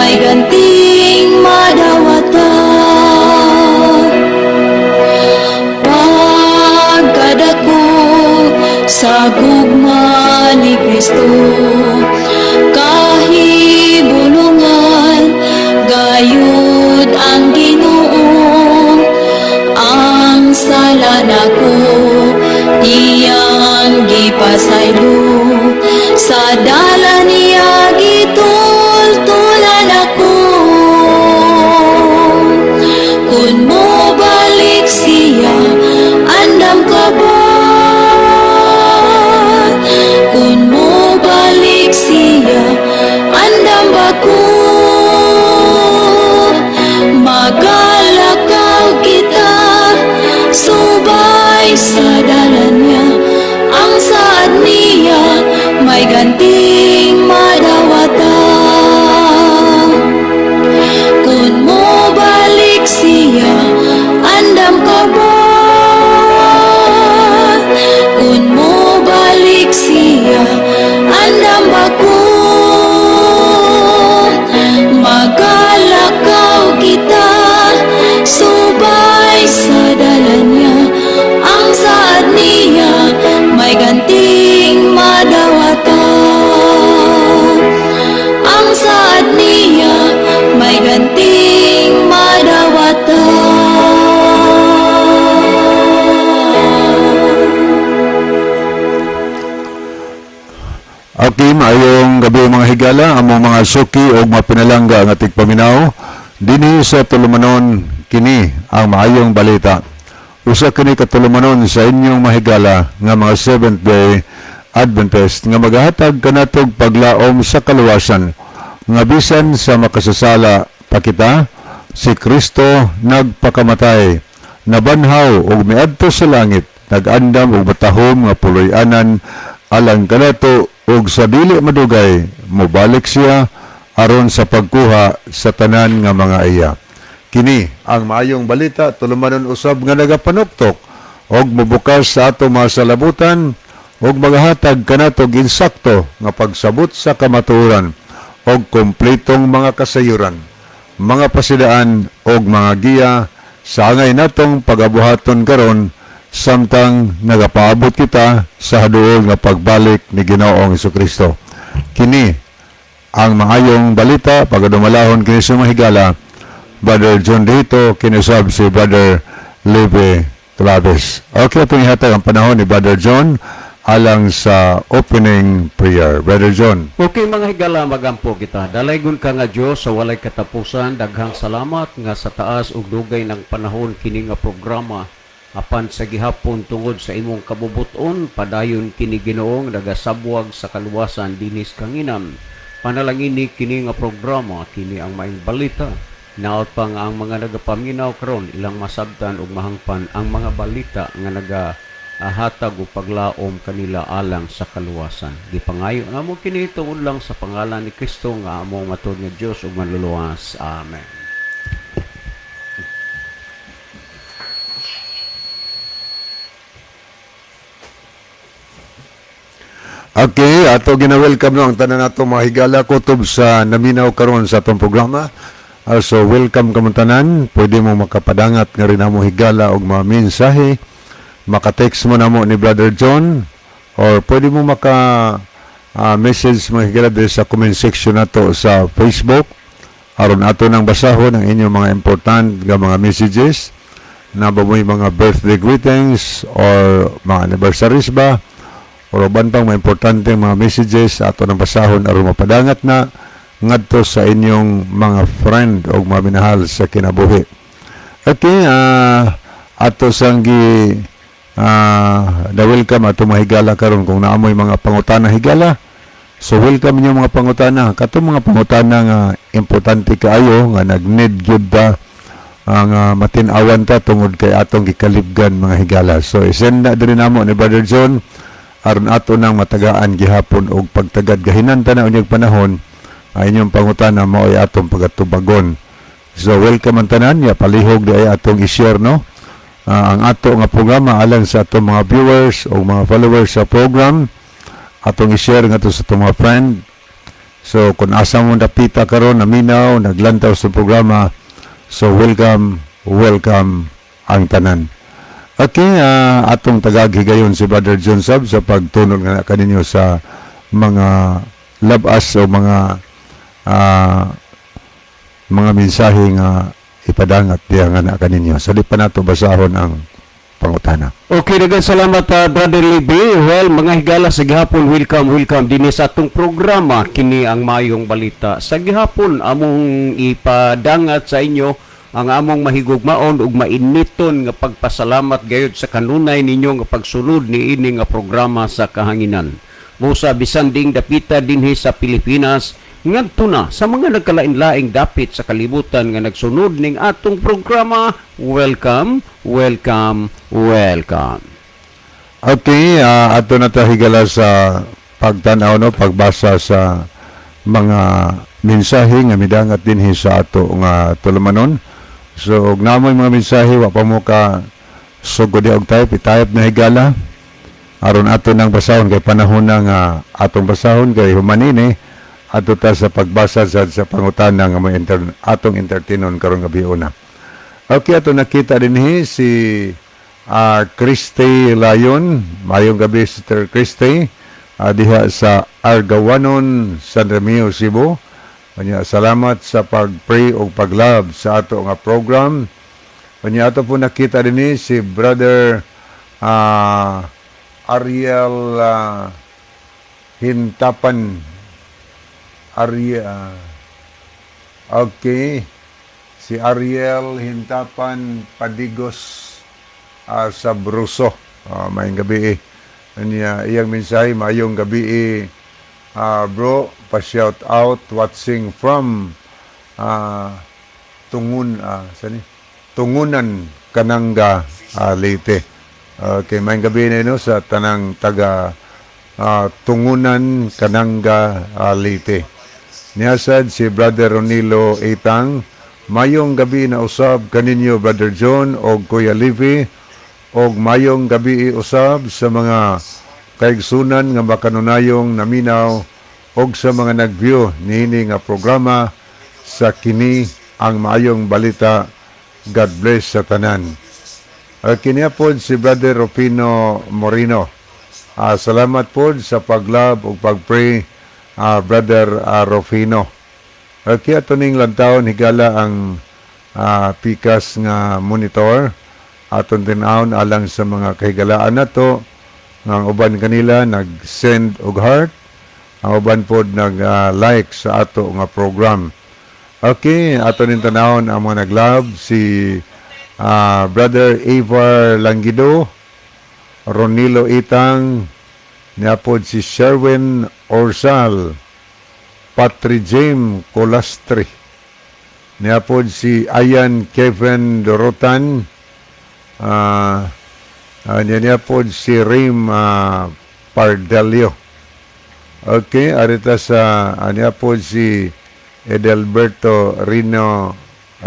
May ganting madawata. Pagkadako sa gugma ni Kristo, kahibulungan gayud ang Ginoo. Ang sala nako iyang gipasaylo, sa dalan niya gitultulan ako. Kung mo balik siya, andam ka ba? Kung mo balik siya, andam ba ko? Magalakaw kita subay sa dalan niya. Ang saad niya may ganting madawata. Kung mo balik siya, andam ka ba? Kung mo balik siya, andam ba ko? Magalakaw kita subay sa dalan niya. Ang saad niya may ganting madawata. Ang saad niya may ganting madawata. Okay, maayong gabi, mga higala, among mga suki o mga pinalangga nga tigpaminaw dinhi sa tulumanon, kini ang maayong balita. Usa kini ka tulumanon sa inyong mahigala nga mga Seventh Day Adventist nga magahatag kanatog paglaom sa kaluwasan nga bisan sa makasasala pa kita, si Kristo nagpakamatay, nabanhaw ug miadto sa langit, nag-andam og matahom nga puloy-anan alang kanato, ug sa dili madugay mobalik siya aron sa pagkuha sa tanan nga mga iya. Kini ang maayong balita, tulumanon usab nga nagapanuktok og mobukas sa ato mga salabutan ug magahatag kanatog insakto nga pagsabot sa kamatuoran og kompletong mga kasayuran, mga pasidaan og mga giya sa angay natong pagabuhaton karon samtang nagapaabot kita sa haduol nga pagbalik ni Ginoong Kristo. Kini ang maayong balita, pagadumalahon kini sa mga higala, Brother John Dito, kinusab si Brother Leve Claves. Okay, itong ihatag ang panahon ni Brother John alang sa opening prayer. Brother John. Okay, mga higala, magampo kita. Dalaygon ka nga Dios sa walay katapusan, daghang salamat nga sa taas ug dugay ng panahon kini nga programa. Apan sa gihapon, tungod sa imong kabubuton, padayon kini, Ginoong nagasabwag sa kaluwasan dinis kanginam. Panalangini kini nga programa, kini ang maayong balita. Naot pa nga ang mga nagapaminaw karon ilang masabtan ug mahangpan ang mga balita nga naga hatag og paglaom kanila alang sa kaluwasan. Gipangayo namo kini tungod lang sa pangalan ni Kristo nga among matuod nga Dios ug manluluwas. Amen. Okay, ato gina-welcome no ang tanan nato mga higala kutob sa naminaw karon sa atong programa. So welcome kamong tanan. Pwede mo makapadangat nga rin amo, higala, og mga mensahe. Maka-text mo namo ni Brother John or pwede mo maka message, mga higala, diri sa comment section nato sa Facebook aron ato nang basahon ang inyong mga important nga mga messages na ba mo'y mga birthday greetings or mga anniversaries ba or uban pang mga importante mga messages, ato nang basahon aron mapadangat na ngadto sa inyong mga friend o mga minahal sa kinabuhi. Okay, ato sang gi na welcome ato mga higala karon kung naamoy mga pangutana, higala. So welcome niyo mga pangutana. Katong mga pangutana nga importante kaayo nga nag-need gyud ta ang matin-awan ta tungod kay atong gikalibgan, mga higala. So isend na diri namo ni Brother John aron ato nang matagaan gihapon og pagtagad gahinan ta na unyag panahon ang inyong pangutana mao'y atong pagatubagon. So welcome ang tanan ya, palihog di ay atong i-share no ang ato nga programa alang sa atong mga viewers o mga followers sa program, atong i-share ngadto sa atong mga friend. So kung asa mo napita karon, naminaw, naglantaw sa programa, so welcome, welcome ang tanan. Okay, atong tagag higayon si Brother John Sab sa pagtunol nga kaninyo sa mga labas o mga mensahe nga ipadangat diya nga na kaninyo. Sa di pa nato basahon ang pangutana. Okay, daghang salamat, Brother Libby. Well, mga higala, sa gihapon, welcome, welcome dinhi sa atong programa, kini ang Maayong Balita. Sa gihapon, among ipadangat sa inyo ang among mahigugmaon ug mainiton nga pagpasalamat gayud sa kanunay ninyo nga pagsunod niini nga programa sa kahanginan. Busa bisan ding dapita dinhi sa Pilipinas ngadto na sa mga nagkalain-laing dapit sa kalibutan nga nagsunod ning atong programa, welcome, welcome, welcome. Okay, ato na ta, higala, sa pagtanaw, no, pagbasa sa mga mensahe nga midangat dinhi sa ato nga tulumanon. So, og namoy mga mensahe, wa pa mo ka sugod og type, i-type na, higala. Aron ato nang basahon kay panahon na nga atong basahon kay humanini ato ta sa pagbasa sa pangutana nga may atong entertainon karong gabi una. Okay, ato nakita dinhi si Christy Layon. Mayong gabi, Sister Christy. Diha sa Argawanon, San Remio, Cebu. Kanya, salamat sa pag-pray o pag-love sa ato nga program. Kanya, ato po nakita dinhi si Brother Ariel Hintapan. Ariel, okay. Si Ariel Hintapan Padigos sa Bruso. Maayong gabi eh. Anya, iyang mensahe, "Maayong gabi eh, bro, pa-shout out, watching from Tungun, saan eh? Tungunan, Kananga, Leyte." Okay, maayong gabi na, no, sa tanang taga Tungunan, Kananga, Leyte. Niyasad si Brother Ronilo Itang, "Mayong gabi na usab kaninyo, Brother John og Kuya Livy, og mayong gabi usab sa mga kaigsunan nga makanunayong naminaw og sa mga nag-view niini nga programa sa kini ang Maayong Balita. God bless sa tanan." Kini pod si Brother Rufino Moreno. "Salamat pod sa pag-love ug pag-pray, Brother Rufino." Okay, ato ning lantawon, higala, ang pikas nga monitor. Aton tinawon alang sa mga kahigalaan nato nga ang uban kanila nag-send og heart, ang uban pod nag-like sa ato nga program. Okay, ato ning tanawon ang mga nag-love: si Brother Ivar Langido, Ronilo Itang, niapod si Sherwin Orsal, Patri James Colastri, niapod si Ayan Kevin Dorotan, niya pod si Rim Pardelio. Okay, arita sa niya pod si Edelberto Rino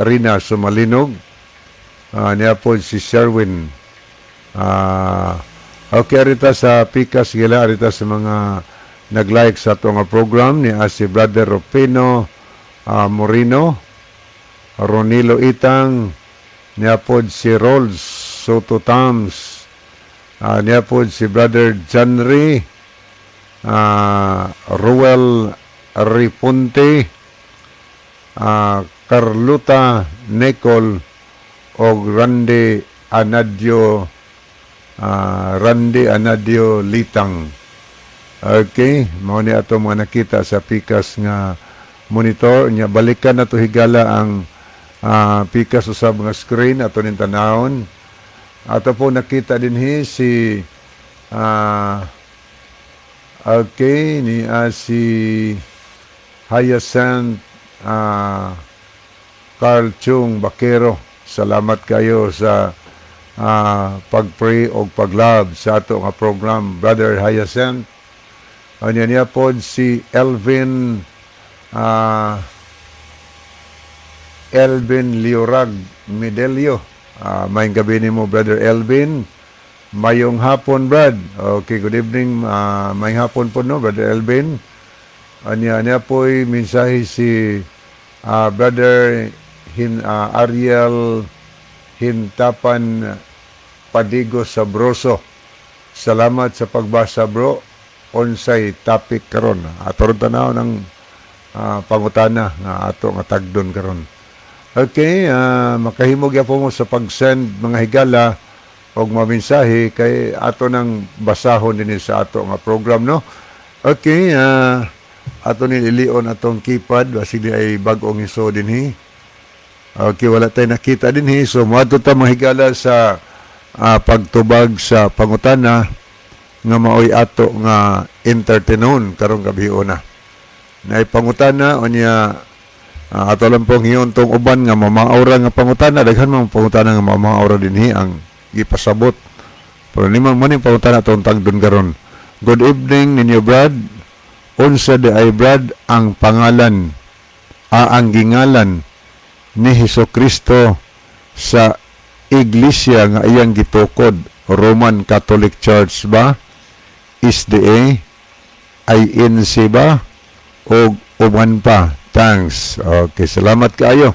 Rina Sumalinog. Niya pod si Sherwin. Okay, arita sa pikas gila, arita sa mga nag-like sa ato nga program ni si Brother Rufino Morino, Ronilo Itang, niya pod si Rolls Soto Tams, niya pod si Brother Janry, Ruel Ripunte, Carluta Nicole, og Randy Anadio Litang. Okay, mao ni ato mga nakita sa pikas nga monitor nya. Balikan na to, higala, ang pikas usab nga screen ato ning tanawon. Ato po nakita dinhi si okay ni si Hyacinth Carl Chung Bakero. Salamat kayo sa pag-pray o pag-love sa ato nga program, Brother Hyacinth. Anya, niya pod si Elvin Liorag Medelio. Maayong gabi nimo, Brother Elvin. Mayong hapon, Brad. Okay, good evening. Mayong hapon po, no, Brother Elvin. Anya niya po'y mensahe si Brother Ariel Hintapan Padigo Sabroso. "Salamat sa pagbasa, bro. Unsay topic karon?" Ato ron tanaw ng pangutana nga ato nga tagdon karon. Okay, makahimo gyapon mo sa pag-send, mga higala, og mga mensahe kay ato nang basahon dinhi sa ato nga program, no. Okay, ato ni ilion atong keypad basig di ay bag-ong iso dinhi. Okay, wala tayo nakita dinhi. So moadto ta, mga higala, sa pagtubag sa pangutana nga maoy ato nga entertainon karong gabi una. Naay pangutana unya, ato lang pong hiyon tong uban nga mamaura nga pangutana. Daghan man pangutana nga mamaura dinhi ang gipasabot. Pero nima mo ning pangutana atong tagdon karon. "Good evening ninyo, Brad. Unsa di ay, Brad, ang pangalan, ang gingalan ni Hesus Kristo sa iglesia nga iyang gitukod? Roman Catholic Church ba? SDA? INC ba? O uban pa? Thanks." Okay, salamat kaayo.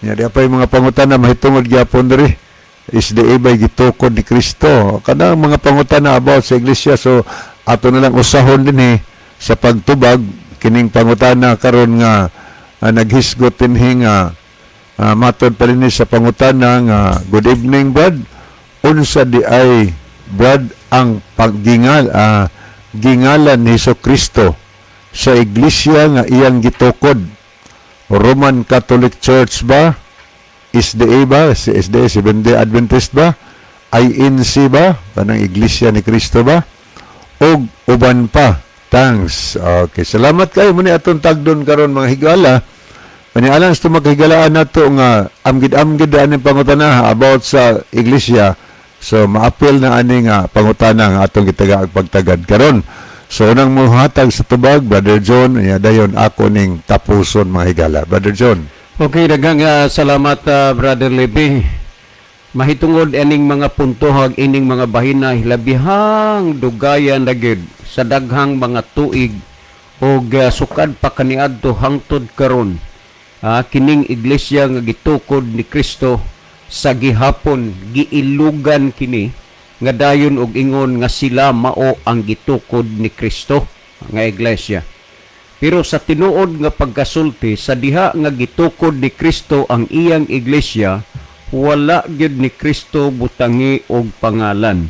Nya di pa yung mga pangutana mahitungod gyapon diri. SDA ba gitukod ni Kristo? Kanang mga pangutana about sa iglesia, so ato na lang usahon dinhi sa pagtubag kining pangutana karon nga naghisgot dinhi nga matod pa dinhi sa pangutana nga, "Good evening, Brad. Unsa di ay, Brad, ang paggingal gingalan ni Hesus Kristo sa iglesia nga iyang gitukod? Roman Catholic Church ba? SDA ba? Si SDA, Seventh-day Adventist ba? INC ba? Kanang Iglesia ni Cristo ba? Og uban pa? Thanks." Okay, salamat kayo. Muni atong tagdon karon, mga higala. Mani alang sa maghigalaan nato nga amgid-amgid ani pangutana about sa iglesia. So maapil na ani nga pangutana nga atong gitaga pagtagad karon. So unang muhatag sa tubag, Brother John, ya dayon ako ning tapuson, mga higala. Brother John. Okay, daghang salamat, Brother Levi. Mahitungod ining mga puntohag ining mga bahina, hilabihang dugayan na gyud sa daghang mga tuig og sukad pa kaniadto hangtod karon. Kining iglesia nga gitukod ni Kristo sa gihapon giilugan kini nga dayon og ingon nga sila mao ang gitukod ni Kristo nga iglesia. Pero sa tinuod nga pagkasulti, sa diha nga gitukod ni Kristo ang iyang iglesia, wala gyud ni Kristo butangi og pangalan.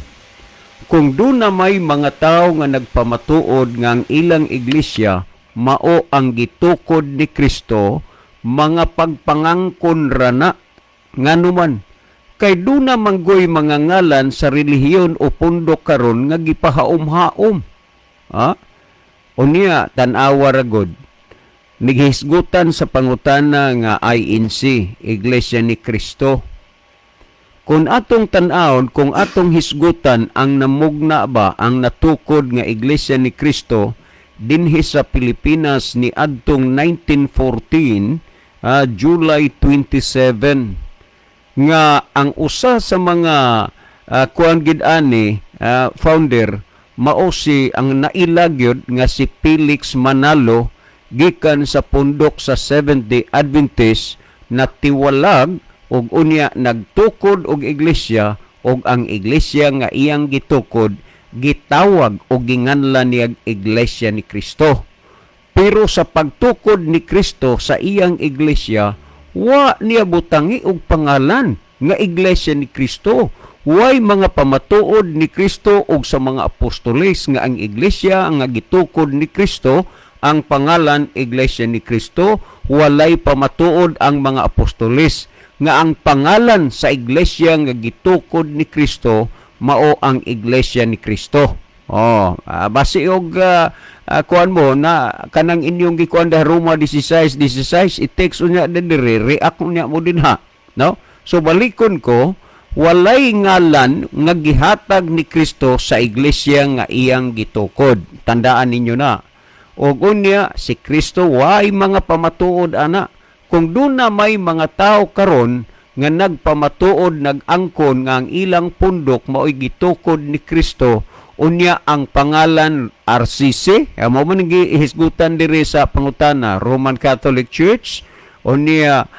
Kung duna may mga tawo nga nagpamatuod nga ang ilang iglesia mao ang gitukod ni Kristo, mga pagpangangkon ra na. Nganuman kay duna manggoy mga ngalan sa relihiyon o pundok karon nga gipahaom-haom. Ha? Unya, tan-awa ra gud. Nighisgutan sa pangutana nga INC, Iglesia ni Cristo. Kung atong tan-awon, kung atong hisgutan ang namugna ba, ang natukod nga Iglesia ni Cristo dinhi sa Pilipinas ni adtong 1914, July 27, nga ang usa sa mga kuan gid ani founder mao si ang naila gyud nga si Felix Manalo gikan sa pundok sa Seventh-day Adventist na tiwalag og unya nagtukod og iglesia, og ang iglesia nga iyang gitukod gitawag o ginganlan niya Iglesia ni Kristo. Pero sa pagtukod ni Kristo sa iyang iglesia, wa niya butangi og pangalan nga Iglesia ni Kristo. Way mga pamatuod ni Kristo og sa mga apostoles nga ang iglesia nga gitukod ni Kristo ang pangalan Iglesia ni Kristo. Walay pamatuod ang mga apostoles nga ang pangalan sa iglesia nga gitukod ni Kristo mao ang Iglesia ni Kristo. Oh, basi og kuan mo na kanang inyong gikuan da Roma 16:16, it takes unya diri, react unya mo din ha. No? So balikon ko, walay ngalan nga gihatag ni Kristo sa iglesia nga iyang gitukod. Tandaan ninyo na. Og unya si Kristo way mga pamatuod ana. Kung duna may mga tao karon nga nagpamatuod, nag-angkon nga ang ilang pundok mao'y gitukod ni Kristo, Unya ang pangalan RCC, mao man gihisgutan diri sa pangutana, Roman Catholic Church, unya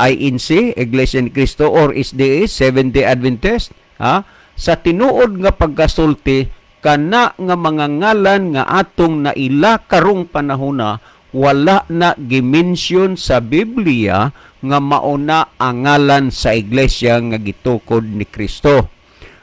INC, Iglesia ni Cristo, or SDA, Seventh-day Adventist, ha? Sa tinuod nga pagkasulti, kana nga mga ngalan nga atong naila karong panahona, wala na gimensyon sa Biblia nga mauna ang ngalan sa iglesia nga gitukod ni Kristo.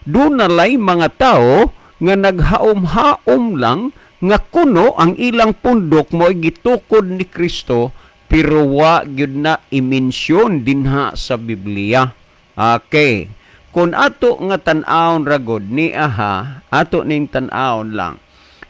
Doon nalay mga tao nga naghaom-haom lang nga kuno ang ilang pundok mo gitukod ni Kristo, pero wa gyud na imensyon dinha sa Biblia. Okay. Kung ato nga tan-awon ragod ni aha, ato ning tan-awon lang.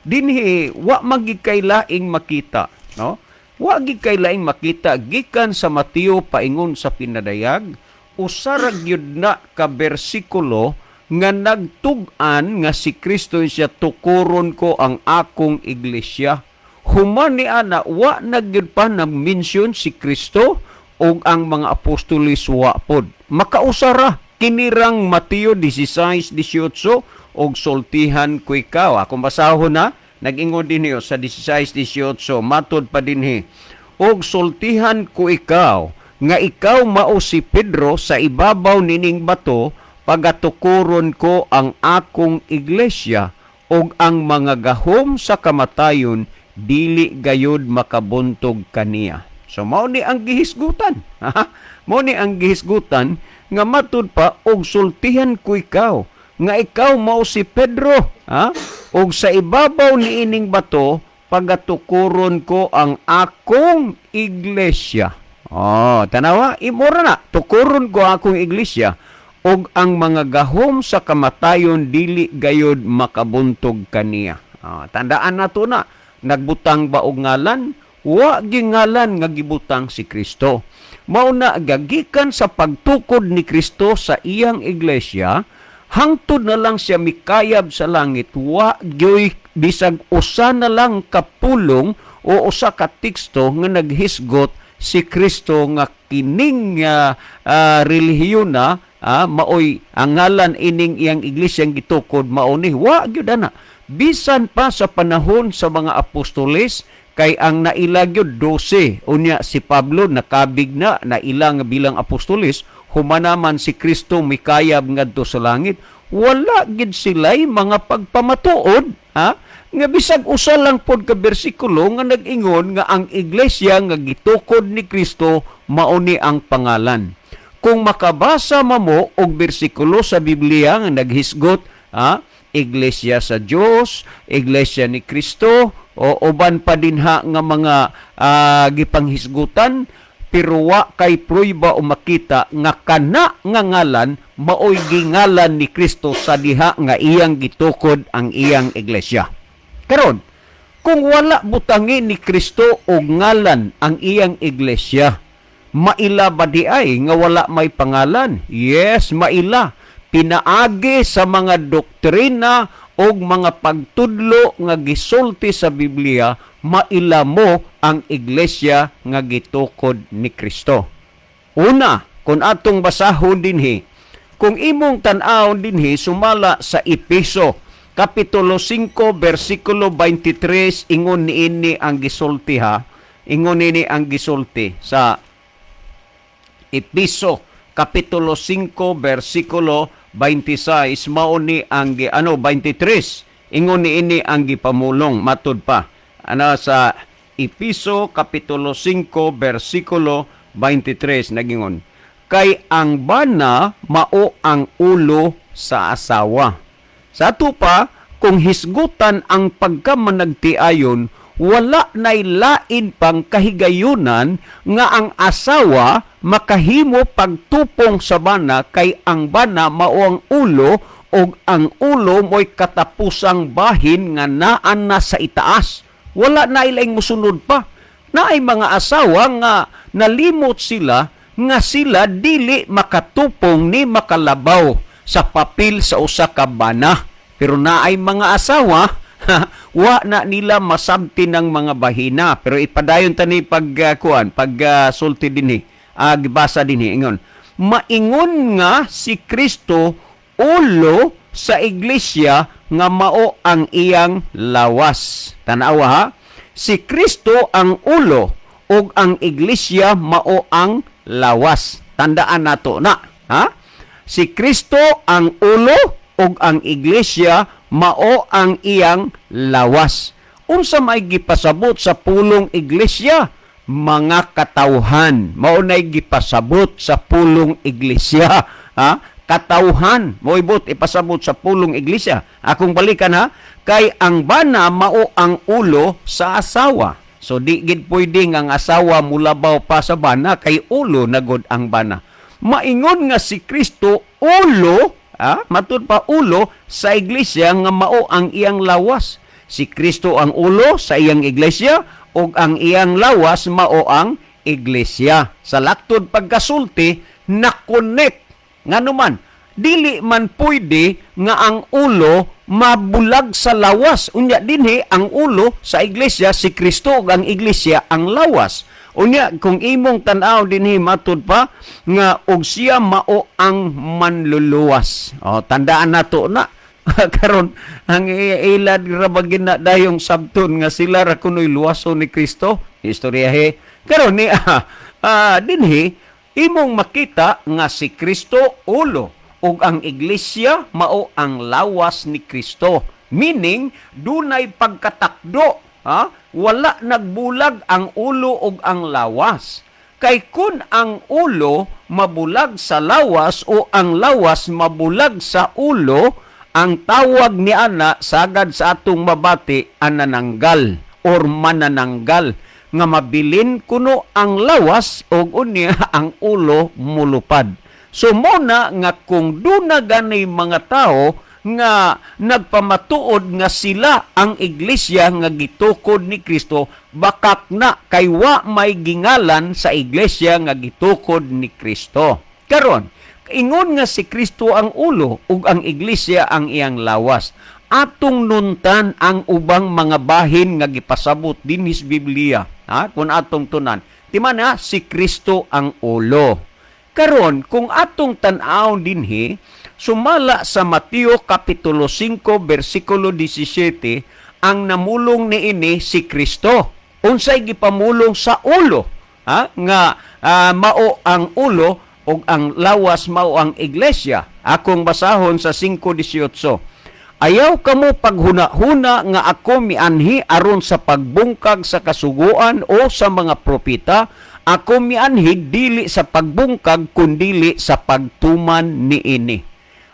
Dinhi wa magikay laing makita, no? Wa gid kay laing makita gikan sa Mateo paingon sa Pinadayag, usa ra gyud na ka bersikulo nga nagtug-an nga si Kristo siya, "Tukuron ko ang akong iglesia." Human ni ana, wa na gyud pa nag-mention si Kristo ug ang mga apostoles wa pod. Makausara kinirang Mateo 16:18, "Og sultihan ko ikaw." Akong basahon na, nag-ingon din niyo sa 16:18, matod pa dinhi, "Og sultihan ko ikaw nga ikaw mao si Pedro, sa ibabaw nining bato pagatukuron ko ang akong iglesia, ug ang mga gahom sa kamatayon dili gayud makabuntog kaniya." So mao ni ang gihisgutan. Mao ni ang gihisgutan nga matud pa, "Og sultihan ko ikaw nga ikaw mao si Pedro, ha? Og sa ibabaw ni ining bato pagatukuron ko ang akong iglesia." Oh, tanawa, imura na, "Tukuron ko akong iglesia ug ang mga gahom sa kamatayon dili gayod makabuntog kaniya." Ah, tandaan nato na, nagbutang ba og ngalan? Wa gingalan nga gibutang si Kristo. Mao na gagikan sa pagtukod ni Kristo sa iyang iglesia hangtod na lang siya mikayab sa langit, wa gyoy bisag usa na lang kapulong o usa ka teksto nga naghisgot si Kristo nga kining relihiyon na maoy ang ngalan ining iyang iglesia gitukod mao ni. Wa gyud ana, bisan pa sa panahon sa mga apostoles, kay ang naila gyud 12. Unya si Pablo nakabig na naila nga bilang apostoles. Human naman si Kristo mikayab ngadto sa langit, wala gid sila'y mga pagpamatuod, ha, nga bisag usa lang pod ka bersikulo nga nag-ingon nga ang iglesia nga gitukod ni Kristo mao ni ang pangalan. Kung makabasa mamo og bersikulo sa Biblia nga naghisgot, ha, iglesia sa Dios, iglesia ni Kristo o uban pa dinha nga mga gipanghisgutan, pero wa kay prueba o makita nga kana nga ngalan maoy gingalan ni Kristo sa diha nga iyang gitukod ang iyang iglesia. Karon, kung wala butangi ni Kristo og ngalan ang iyang iglesia, maila ba di ay nga wala may pangalan? Yes, maila. Pinaagi sa mga doktrina og mga pagtudlo nga gisulti sa Biblia, maila mo ang iglesia nga gitukod ni Kristo. Una, kung atong basahon dinhi, kung imong tan-awon dinhi sumala sa Epeso, Kapitulo 5, versikulo 23, ingon niini ang gisulti ha. Ingon niini ang gisulti sa Epeso, Kapitulo 5, versikulo 26, mao ni ang ano, 23. Ingon niini ang gipamulong matud pa. Ano sa Epeso Kapitulo 5 versikulo 23 nagingon, "Kay ang bana mao ang ulo sa asawa." Sa ato pa, kung hisgutan ang pagkamanagtiayon, wala na'y lain pang kahigayunan nga ang asawa makahimo pagtupong sa bana, kay ang bana mao ang ulo og ang ulo mo'y katapusang bahin nga naan na sa itaas. Wala na ilaing musunod pa. Naay mga asawa nga nalimot sila nga sila dili makatupong ni makalabaw sa papel sa usa ka bana. Pero naay mga asawa, wa na nila masabti ng mga bahina. Pero ipadayon tani pag kuan, pag sulti dinhi, gibasa dinhi ingon. Maingon nga si Kristo ulo sa iglesia nga mao ang iyang lawas. Tanawa ha, si Kristo ang ulo ug ang iglesia mao ang lawas. Tandaan nato na, ha? Si Kristo ang ulo ug ang iglesia mao ang iyang lawas. Unsa may gipasabot sa pulong iglesia? Mga katawhan. Mao nay gipasabot sa pulong iglesia, ha? Katawhan. Moibot ipasabot sa pulong iglesia. Akong balikan ha, kay ang bana mao ang ulo sa asawa. So di gid pwede nga ang asawa mulabaw pa sa bana kay ulo na gud ang bana. Maingon nga si Kristo ulo, ha? Matud pa ulo sa iglesia nga mao ang iyang lawas. Si Kristo ang ulo sa iyang iglesia ug ang iyang lawas mao ang iglesia. Sa laktod pagkasulti, na-connect. Ngano man, dili man pwede nga ang ulo mabulag sa lawas. Unya dinhi ang ulo sa iglesia si Kristo ug ang iglesia ang lawas. Unya kung imong tan-aw dinhi, matud pa nga og siya mao ang manluluwas. O, tandaan nato na. Karon ang ilad ra ba gina dayong sabton nga sila ra kunoy luwason ni Kristo. Istoryahe karon ni dinhi imong makita nga si Kristo ulo ug ang iglesia mao ang lawas ni Kristo, meaning dunay pagkatakdo, ha? Wala nagbulag ang ulo ug ang lawas. Kay kun ang ulo mabulag sa lawas o ang lawas mabulag sa ulo, ang tawag ni ana sagad sa atong mabati, anananggal or manananggal, nga mabilin kuno ang lawas og unya ang ulo mulupad. So mo na nga kung duna gani mga tao nga nagpamatuod nga sila ang iglesia nga gitukod ni Kristo, bakak na kay wa may gingalan sa iglesia nga gitukod ni Kristo. Karon, ingon nga si Kristo ang ulo ug ang iglesia ang iyang lawas. Atong nuntan ang ubang mga bahin nga gipasabot dinhi sa Biblia, ha? Kung atong tunan. Timan ha, si Kristo ang ulo. Karon, kung atong tan-aw dinhi, sumala sa Mateo Kapitulo 5 versikulo 17, ang namulong niini si Kristo. Unsay gipamulong sa ulo? Ha? Nga mao ang ulo ug ang lawas mao ang iglesia. Akong basahon sa 5:18. "Ayaw kamo paghuna-huna nga ako mianhi aron sa pagbungkag sa kasuguan o sa mga propeta. Ako mianhi dili sa pagbungkag kundili sa pagtuman niini."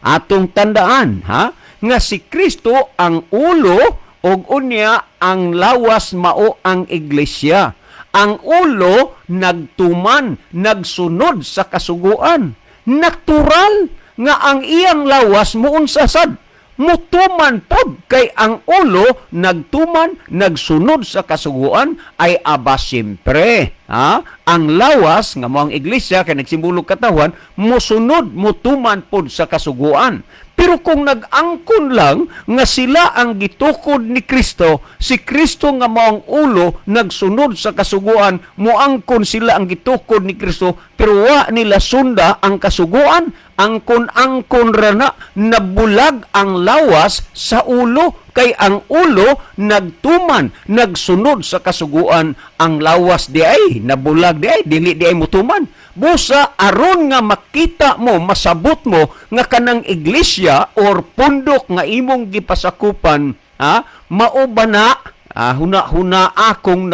Atong tandaan ha, nga si Kristo ang ulo ug unya ang lawas mao ang iglesia. Ang ulo nagtuman, nagsunod sa kasuguan. Natural nga ang iyang lawas muunsa sad? Mutuman pod, kay ang ulo nagtuman, nagsunod sa kasuguan, ay aba siyempre, ha? Ang lawas nga mao ang iglesia kay nagsimbolo katawan, musunod, mutuman pod sa kasuguan. Pero kung nag-angkon lang nga sila ang gitukod ni Kristo, si Kristo nga mao ang ulo nagsunod sa kasuguan, moangkon sila ang gitukod ni Kristo, pero wa nila sunda ang kasuguan, angkon-angkon ra na, nabulag ang lawas sa ulo, kay ang ulo nagtuman, nagsunod sa kasuguan, ang lawas di ay nabulag di ay, dili di ay mutuman. Busa aron nga makita mo, masabot mo nga kanang iglesia or pundok nga imong gipasakupan, ha, mao ba na, huna-huna akong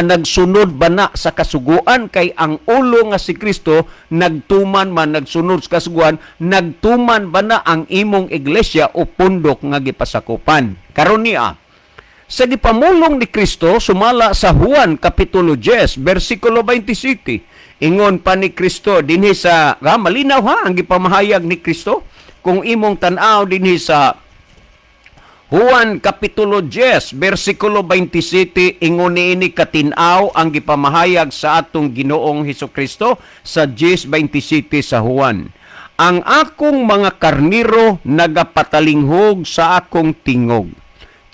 nagsunod ba na sa kasuguan, kay ang ulo nga si Kristo nagtuman man, nagsunod sa kasuguan, nagtuman ba na ang imong iglesia o pundok nga gipasakupan? Karon niya sa gipamulong ni Kristo sumala sa Juan Kapitulo 10 versikulo 27. Ingon pa ni Kristo dinhi sa malinaw ha ang gipamahayag ni Kristo. Kung imong tan-aw dinhi sa Juan Kapitulo 10 versikulo 27, ingon niini katin-aw ang gipamahayag sa atong Ginoong Hesus Kristo sa 10:27 sa Juan. "Ang akong mga karniro nagapatalinghog sa akong tingog."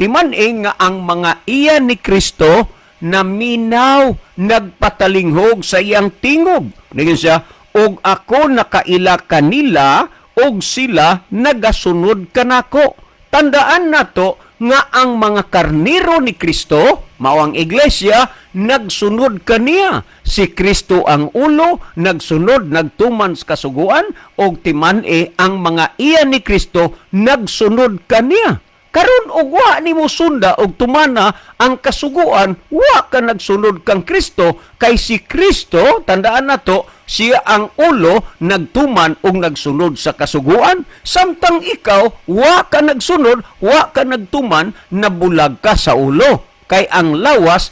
Timan-i nga ang mga iya ni Kristo naminaw, nagpatalinghog sa iyang tingog. Nagin siya, "Og ako nakaila kanila, ug sila nagasunod kanako. Tandaan nato nga ang mga karniro ni Kristo, mao ang iglesia, nagsunod kaniya. Si Kristo ang ulo, nagsunod, nagtuman sa kasuguan, og timan-e ang mga iya ni Kristo nagsunod kaniya. Karon og wa nimo sunda og tumana ang kasuguan, wa ka nagsunod kang Kristo, kay si Kristo, tandaan nato, siya ang ulo, nagtuman og nagsunod sa kasuguan. Samtang ikaw wa ka nagsunod, wa ka nagtuman, nabulag ka sa ulo. Kay ang lawas,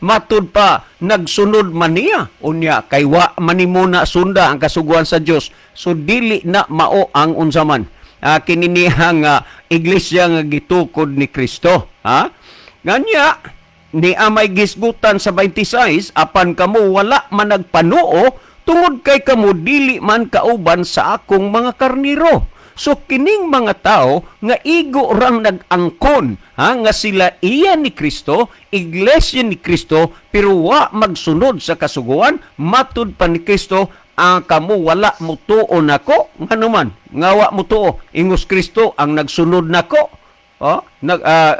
matud pa nagsunod man niya. Unya kay wa man nimo na sunda ang kasuguan sa Dios. So dili na mao ang unsa man kini niya nga iglesia nga gitukod ni Kristo, ha? Nganya ni amay gisgutan sa 26, "Apan kamo wala man nagpanuo tungod kay kamo dili man kauban sa akong mga karniro." So kining mga tao nga igo rang nag-angkon, ha, nga sila iya ni Kristo, iglesia ni Kristo, pero wa magsunod sa kasuguan, matud pa ni Kristo, "Ang kamo wala mutuo nako." Ngano man nga wa mutuo? Ingos Kristo, "Ang nagsunod nako, oh,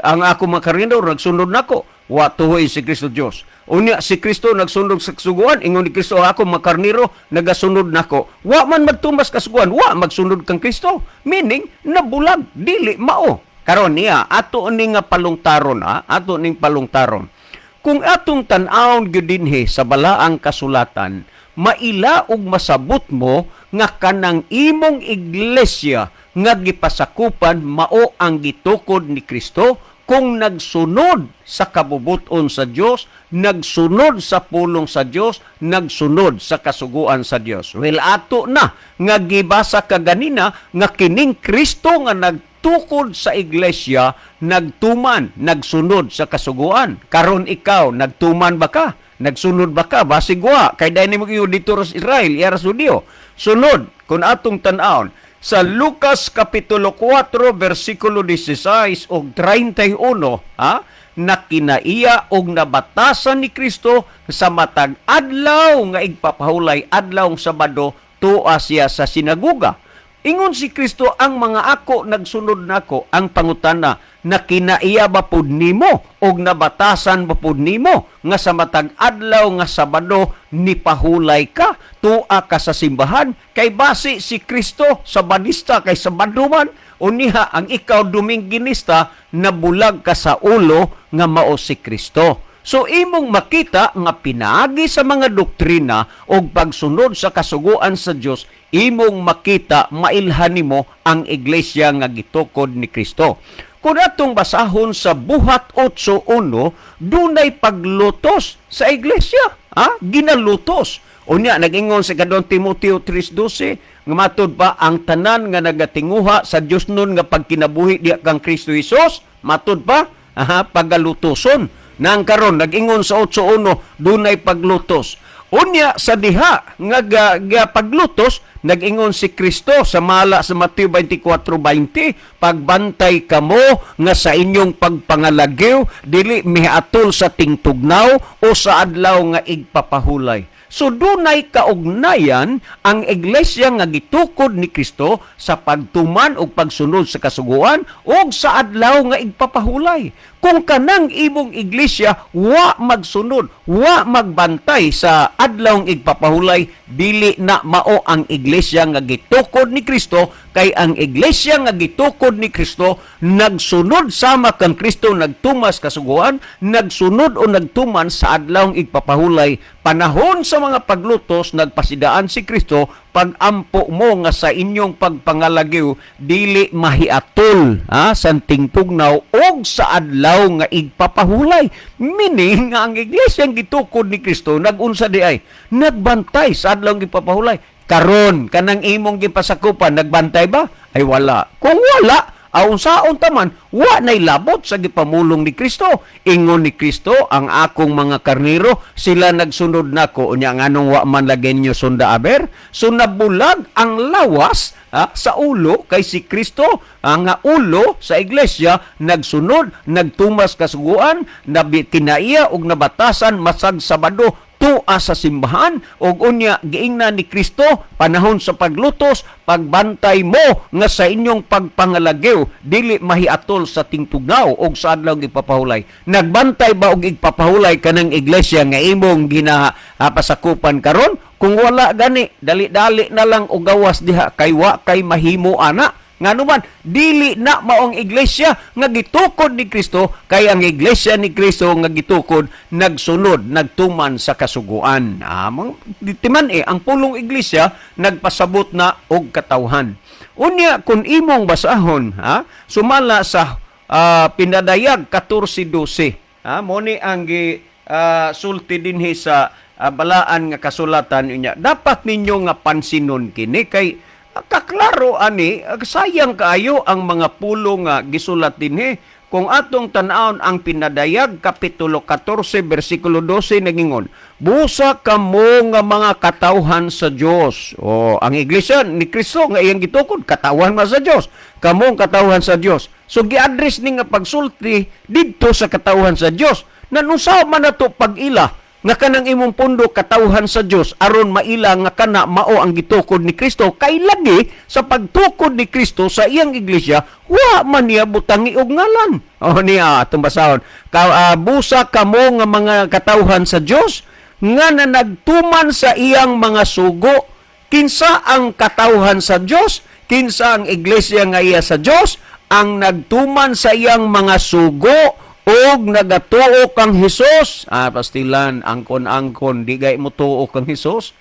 ang ako mga karniro nagsunod nako." Wa tuhoy si Kristo Dios. Unya si Kristo nagsunod sa kasuguan. Ingon ni Kristo, "Ako mga karniro nagasunod nako." Wa man magtumas kasuguan, wa magsunod kang Kristo. Meaning nabulag, dili mao. Karon niya ato ni nga palungtaron, ha, ato ning palungtaron. Kung atong tan-awon gyud dinhi sa balaang kasulatan, maila ug masabot mo nga kanang imong iglesia nga gipasakupan mao ang gitukod ni Kristo kung nagsunod sa kabubuton sa Dios, nagsunod sa pulong sa Dios, nagsunod sa kasuguan sa Dios. Well, ato na nga gibasa kaganina nga kining Kristo nga nagtukod sa iglesia, nagtuman, nagsunod sa kasuguan. Karon ikaw, nagtuman ba ka? Nagsunod ba ka? Basig wa kay dahil nimo dito sa Israel, iyara sa Hudiyo. Sunod, kung atong tan-awon sa Lucas Kapitulo 4 versikulo 16 ug 31, ha, na kinaiya og nabatasan ni Kristo sa matag adlaw nga igpapahulay, adlaw Sabado, tua siya sa sinaguga. Ingon si Kristo, "Ang mga ako nagsunod nako." Ang pangutana, na kinaiya ba pud nimo og nabatasan ba pud nimo nga sa matag adlaw nga Sabado nipahulay ka, tua ka sa simbahan? Kay basi si Kristo Sabadista kay Sabado man. Uniha ang ikaw Dominginista, nabulag ka sa ulo nga mao si Kristo. So imong makita nga pinaagi sa mga doktrina o pagsunod sa kasuguan sa Dios, imong makita, mailhan nimo ang iglesia nga gitukod ni Kristo. Kung atong basahon sa Buhat 8:1, dunay paglutos sa iglesia, ha? Ginalutos. Unya nag-ingon sa Ikaduhang Timoteo 3:12 nga matud pa ang tanan nga nagatinguha sa Dios nun nga pagkinabuhi diha kang Kristo Hesus, matud pa, aha, pagalutoson. Nang karon nag-ingon sa 8:1 dunay paglutos. Unya sa diha nga ga paglutos, nag-ingon si Kristo sa mala sa Mateo 24:20, "Pagbantay kamo nga sa inyong pagpangalagiw dili mihatol sa tingtugnaw o sa adlaw nga igpapahulay." So dunay kaugnayan ang iglesia nga gitukod ni Kristo sa pagtuman og pagsunod sa kasuguan ug sa adlaw nga igpapahulay. Kung kanang imong iglesia wa magsunod, wa magbantay sa adlaw nga igpapahulay, dili na mao ang iglesia nga gitukod ni Kristo, kay ang iglesia nga gitukod ni Kristo nagsunod sama kang Kristo, nagtumas kasuguan, nagsunod o nagtuman sa adlaw nga igpapahulay. Panahon sa mga paglutos, nagpasidaan si Kristo, "Pagampo mo nga sa inyong pagpangalagiw dili mahiatol, ha, sa tingtugnaw og sa adlaw nga igpapahulay." Meaning nga ang iglesia ang gitukod ni Kristo nagunsa di ay nagbantay sa adlaw nga igpapahulay. Karon kanang imong gipasakupan, nagbantay ba? Ay wala. Kung wala, aun saon taman, wa nay labot sa gipamulong ni Kristo. Ingon ni Kristo, "Ang akong mga karniro, sila nagsunod nako." Unya nganong wa man lagi ninyo sunda aber? So nabulag ang lawas, ha, sa ulo, kay si Kristo ang nga ulo sa iglesia nagsunod, nagtumas kasuguan, nabi kinaiya og nabatasan masag Sabado. Tua sa simbahan ug unya giingnan ni Kristo panahon sa paglutos, pagbantay mo nga sa inyong pagpangalagew dili mahiatol sa tingtugnaw og sa adlaw ipapahulay. Nagbantay ba og igpapahulay kanang iglesia nga imong ginapasakupan karon? Kung wala gani, dali-dali na lang og gawas diha kay wa kay mahimo ana. Ngano man, dili na maong iglesia nga gitukod ni Kristo, kay ang iglesia ni Kristo nga gitukod nagsunod, nagtuman sa kasuguan. Timan eh, ang pulong iglesia nagpasabot na og katawhan. Unya kung imong basahon, ha, sumala sa Pinadayag 14:12. Ha, mo ni ang gi sulti dinhi sa balaan nga kasulatan unya. Dapat ninyo nga pansinon kini kay kaklaro ani, sayang kaayo ang mga pulo nga gisulat dinhi. Kung atong tan-awon ang Pinadayag kapitulo 14 bersikulo 12, nagingon, "Busa kamo nga mga katawhan sa Dios." O ang iglesia ni Kristo nga iyang gitukod, katawhan man sa Dios. Kamo ang katawhan sa Dios. So gi-address ni nga pagsulti didto sa katawhan sa Dios. Nanusa man nato pag-ila nga kanang imong pundo katawhan sa Dios aron maila nga kana mao ang gitukod ni Kristo, kay lagi sa pagtukod ni Kristo sa iyang iglesia wa man niya butangi og ngalan. O niya atong basahon ka, "Busa kamo nga mga katawhan sa Dios nga na nagtuman sa iyang mga sugo." Kinsa ang katawhan sa Dios? Kinsa ang iglesia nga iya sa Dios? Ang nagtuman sa iyang mga sugo og nagatuo kang Hesus. Pastilan, angkon-angkon, di gay mo tuo kang Hesus.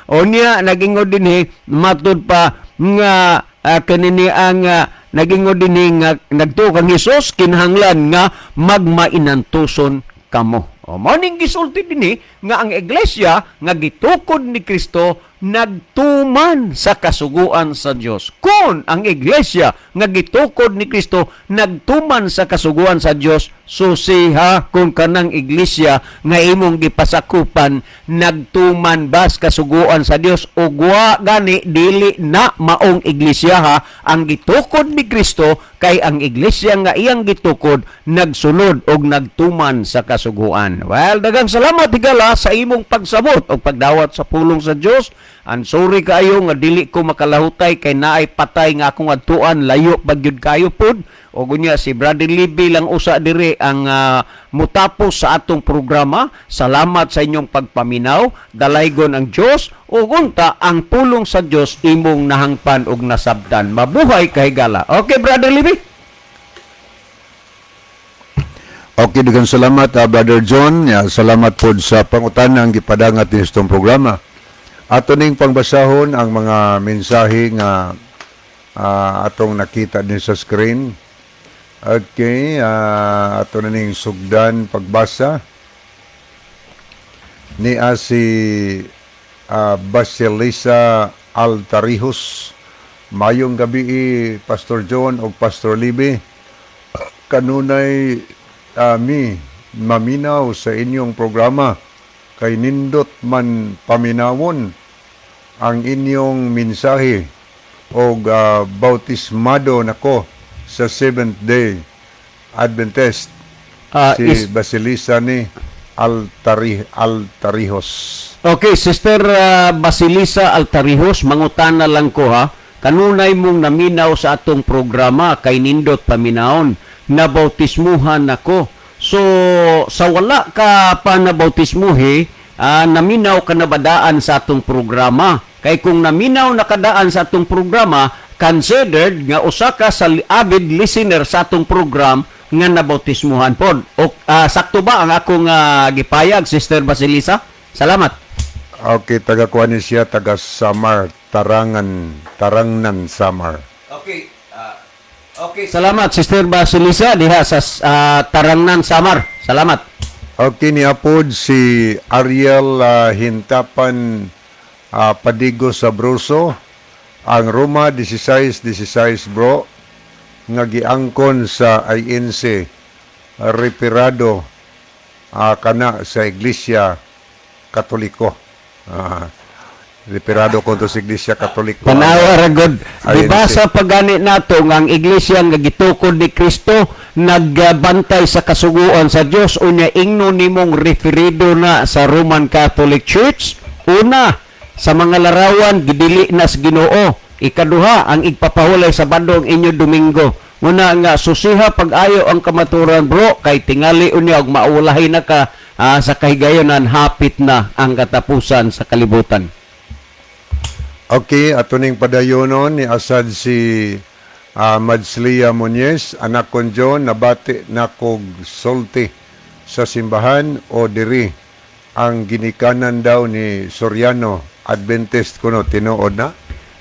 O niya nagingon dinhi matud pa nga kanini ang nagingon dinhi nga nagtuo kang Hesus, kinahanglan nga magmainantuson kamo. O mao ning gisulti dinhi nga ang iglesia nga gitukod ni Kristo nagtuman sa kasuguan sa Dios. Kung ang iglesia nga gitukod ni Kristo nagtuman sa kasuguan sa Dios, susiha kung kanang iglesia nga imong gipasakupan nagtuman ba sa kasuguan sa Dios, ug wa gani dili na maong iglesia ha ang gitukod ni Kristo, kay ang iglesia nga iyang gitukod nagsunod og nagtuman sa kasuguan. Well, daghang salamat, higala, sa imong pagsabot og pagdawat sa pulong sa Dios. And sorry kaayo nga dili ko makalahutay kay naay patay nga akong adtuan, layo pag gyud kayo pod. O gunya si Brother Libby lang usa diri ang mutapos sa atong programa. Salamat sa inyong pagpaminaw. Dalaygon ang Dios ug unta ang pulong sa Dios imong nahangpan ug nasabtan. Mabuhay kahigala. Okay, Brother Libby. Okay, daghang salamat, Brother John. Ya, salamat pod sa pangutanang gipadangat ni itong programa. Ato ning pangbasahon ang mga mensahe nga atong nakita din sa screen. Okay, ato na ning sugdan pagbasa ni si Basilisa Altarijos. "Mayong gabi, Pastor John o Pastor Libby. Kanunay mi maminaw sa inyong programa kay nindot man paminawon ang inyong mensahe og bautismado nako sa Seventh Day Adventist." Si Basilisa ni Altarijos. Okay, Sister Basilisa Altarijos, mangutana lang ko ha. Kanunay mong naminaw sa atong programa kay nindot paminawon, nabautismuhan nako. So, sa wala ka pa nabautismuhi, naminaw ka na badaan sa atong programa? Kay kung naminaw na kadaan sa atong programa, considered nga usa ka sa avid listener sa atong program nga nabautismuhan pod. O sakto ba ang akong gipayag, Sister Basilisa? Salamat. Okay, taga kuan ni siya, taga Samar, Tarangan, Tarangnan, Samar. Okay. Okay, salamat, Sister Basilisa diha sa Tarangnan, Samar. Salamat. Okay, niapod si Ariel Hintapan Padigo Sabroso, ang Roma 16:16, bro, nga giangkon sa INC referado kana sa Iglesia Katoliko. Referado ko to sa Iglesia Katoliko. Tanawa ra gud. Ayun, Gibasa pa gani nato nga ang iglesia nga gitukod ni Kristo nagbantay sa kasuguan sa Dios, unya ingno nimong referido na sa Roman Catholic Church. Una, sa mga larawan gidili na sa Ginoo. Ikaduha, ang igpapahulay Sabado ang inyo Domingo. Muna nga susiha pag-ayo ang kamaturan, bro, kay tingali unya og maulahi na ka sa kahigayonan, hapit na ang katapusan sa kalibutan. Okay, ato ning padayonon ni asad si Madslia Muñez, anak kon John, nabati na kog sulti sa simbahan o diri ang ginikanan daw ni Soriano, Adventist kuno, tinuod na?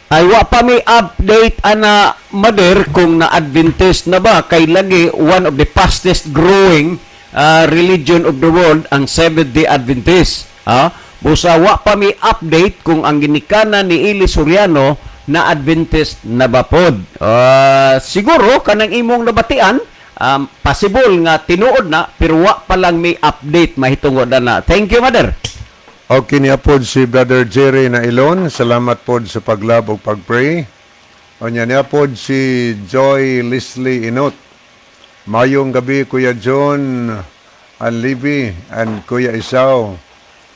Ay, wa pa may update ana, mother, kung na Adventist na ba, kay lagi one of the fastest growing religion of the world ang Seventh-day Adventist. Ha? Busa wa pa may update kung ang ginikanan ni Eli Soriano na Adventist na ba pod. Siguro kanang imong nabatian, possible nga tinuod na, pero wa pa lang may update mahitungod na. Thank you, mother. Okay niya pod si Brother Jerry na Ilon. Salamat pod sa pag-love ug pag-pray. Onya niya pod si Joy Leslie Inot. Mayong gabi, Kuya John Anlibi and Kuya Isaw.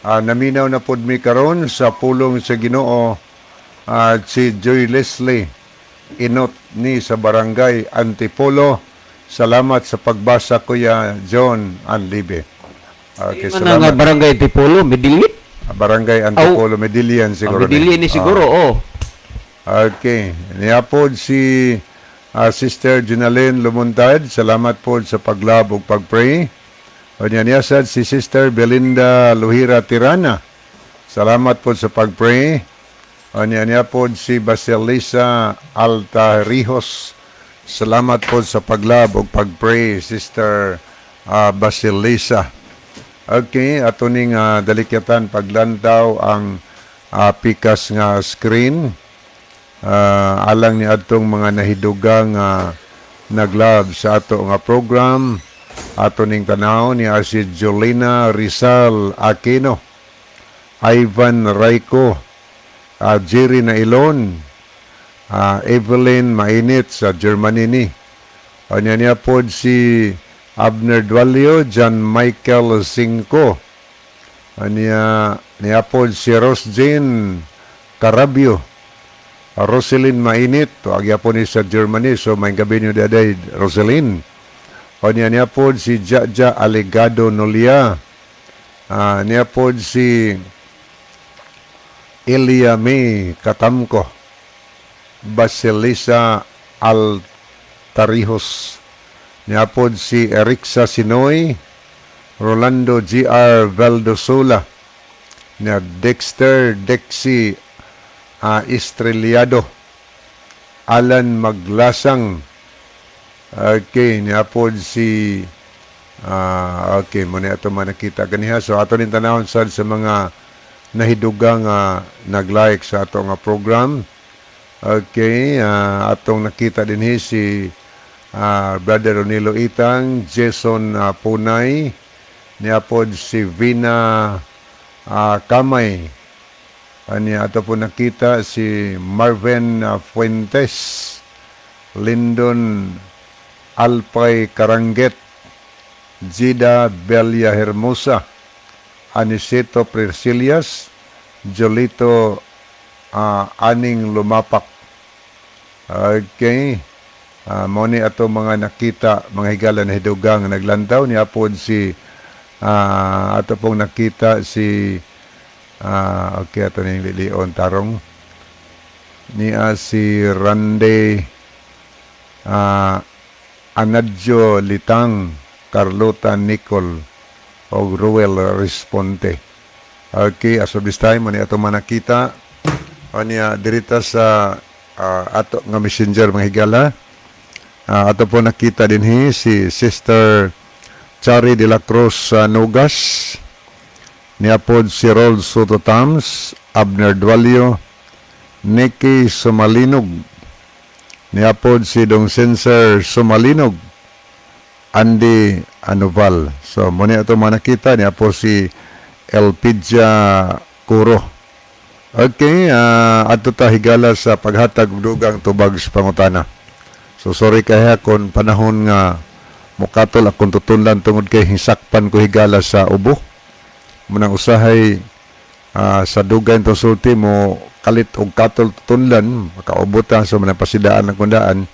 Naminaw na pod mi karon sa pulong sa Ginoo at si Joy Leslie Inot ni sa Barangay Antipolo. Salamat sa pagbasa, Kuya John Anlibi. Okay, Ano nga salamat. Barangay Antipolo, Medellin? Barangay Antipolo, Medellin siguro. Oh, Medellin ni siguro, oh. Okay. Niya pod si Sister Ginalyn Lumuntad. Salamat po sa pag-love ug pag-pray. O niya niya sad si Sister Belinda Luhira Tirana. Salamat po sa pag-pray. O niya niya po si Basilisa Altarijos. Salamat po sa pag-love ug pag-pray, Sister Basilisa. Okay, ato ning dalikyatan paglantaw ang pikas nga screen alang ni atong mga nahidugang nag-love sa ato nga program. Ato ning tanaw ni si Jolina Rizal Aquino, Ivan Rayco, Jerry Nailon, Evelyn Mainit sa Germany ni. Anya niya pod si Abner Dualio, John Michael Cinco. Anya niya pod si Rose Jane Carabio. Roselyn Mainit, to agya po ni sa Germany, so may gabi niyo daday, Roselyn. Anya niya pod si Jaja Alegado Nolia. Niya pod si Elia May Katamko. Basilisa Altarijos. Niya pod si Erixa Sinoy, Rolando G.R. Valdosola, niya Dexter Dexi Estrellado, Alan Maglasang. Okay, niya pod si okay, muna ato manakita ganiha. So ato nin tanawon sad sa mga nahidugang nag-like sa ato nga program. Okay, atong nakita dinhi si Brother Ronilo Itang, Jason Punay, niya pod si Vina Kamay. Anya ato po nakita si Marvin Fuentes, Lyndon Alpay Karangget, Gida Belia Hermosa, Aniceto Priscilias, Jolito Aning Lumapak. Okay. Mo ni ato mga nakita, mga higala na hidugang naglantaw niya pod si ato pong nakita si okay, ato ning lilion tarong niya si Rande Anadjo Litang, Carlota Nicol og Ruel Responte. Okay, as of this time, mo ni ato manakita anya dirita sa ato nga messenger, mga higala. Ato po nakita dinhi si Sister Chari de la Cruz sa Nogas. Niya pod si Rol Soto Tams, Abner Dualio, Nicky Sumalinog. Niya pod si Dong Sensor Sumalinog, Andy Anoval. So, muna ato manakita niya po si Elpidia Curo. Okay, adto ta, higala, sa paghatag og dugang tubag sa pangutana. So sorry kaya kon panahon nga mukatol akong tutunlan tungod kay hisakpan ko, higala, sa ubo. Munang usahay sa dugay itong sulti mo kalit og katol tutunlan makaubot ta, so manang pasidaan ang kundaan